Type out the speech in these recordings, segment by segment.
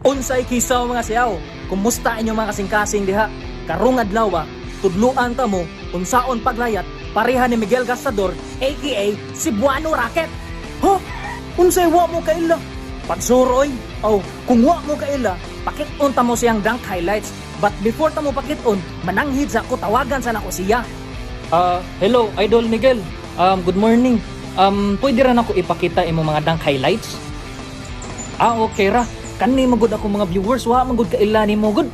Unsay kisaw, mga siyaw? Kumusta inyong mga kasing-kasing diha? Karong adlaw, tudluan ta mo unsaon paglayat pareha ni Miguel Gastador, aka Cebuano Rocket. Huh? Unsay wa mo kaila? Pagsuroy. Oh, kung wa mo kaila, pakit-on ta mo siyang dunk highlights. But before ta mo pakit-on, mananghid sa ako, tawagan sa nako siya. Hello, Idol Miguel. Good morning. Pwede ra nako ipakita imong mga dunk highlights? Ah, okay ra. Kani magud ako mga viewers, wa magud kaila nimo gud.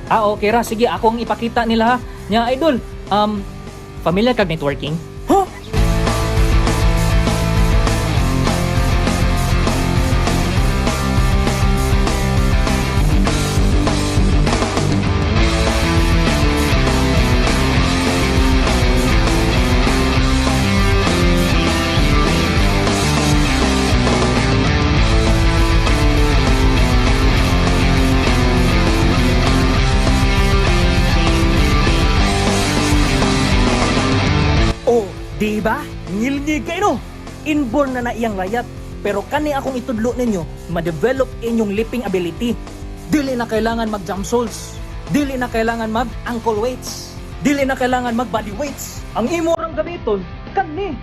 Ah, okay ra. Sige, ako ang ipakita nila ha. Nya, Idol, familiar kag networking? Huh? Oh, di ba? Ngilngig kayo no? Inborn na na iyang layat. Pero kani akong itudlo ninyo, ma-develop inyong leaping ability. Dili na kailangan mag-jump soles. Dili na kailangan mag-ankle weights. Dili na kailangan mag-body weights. Ang imo rang gamiton, kani.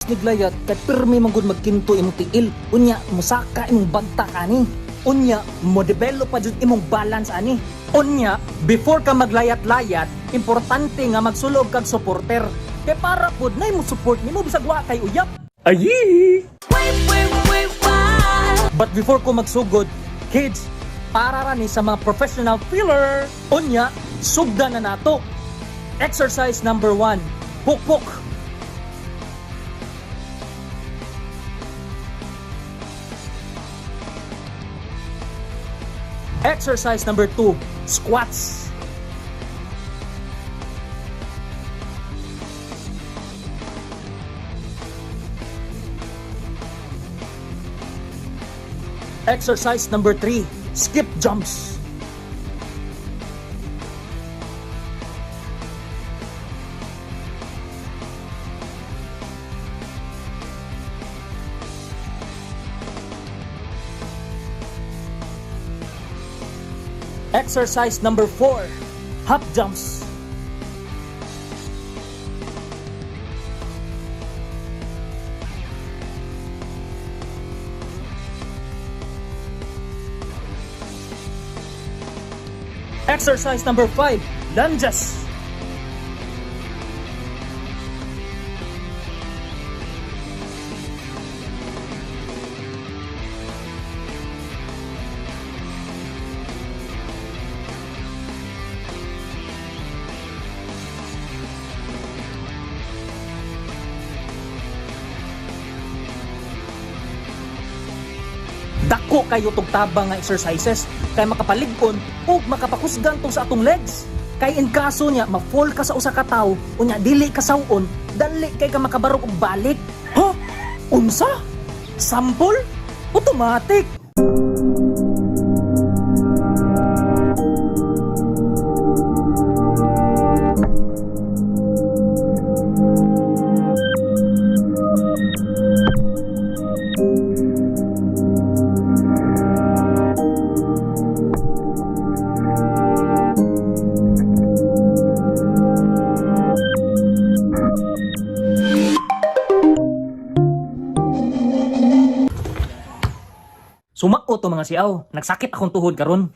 Niglayat kay pirmi man gud magkinto imong tiil, unya musaka imong bagtak ani, unya mo develop pa jud imong balance ani. Unya before ka maglayat-layat, importante nga magsulob kag supporter kay para pod nay mo support nimo bisag wa kay uyap. Ayi! But before ko magsugod, kids, para ra ni sa mga professional feeler. Unya sugda na nato. Exercise number 1, pukpok. Exercise number 2, squats. Exercise number 3, skip jumps. Exercise number 4, hop jumps. Exercise number 5, lunges. Dako kayo tog tabang nga exercises kay makapalig-on ug makapakusgan to sa atong legs. Kay in kaso niya ma-fall ka sa usa ka tawo, unya dili ka saw-on, dali kay ka makabarog og balik. Huh? Unsa? Sample? Automatic. Sumao to, mga siaw. Nagsakit akong tuhod karon.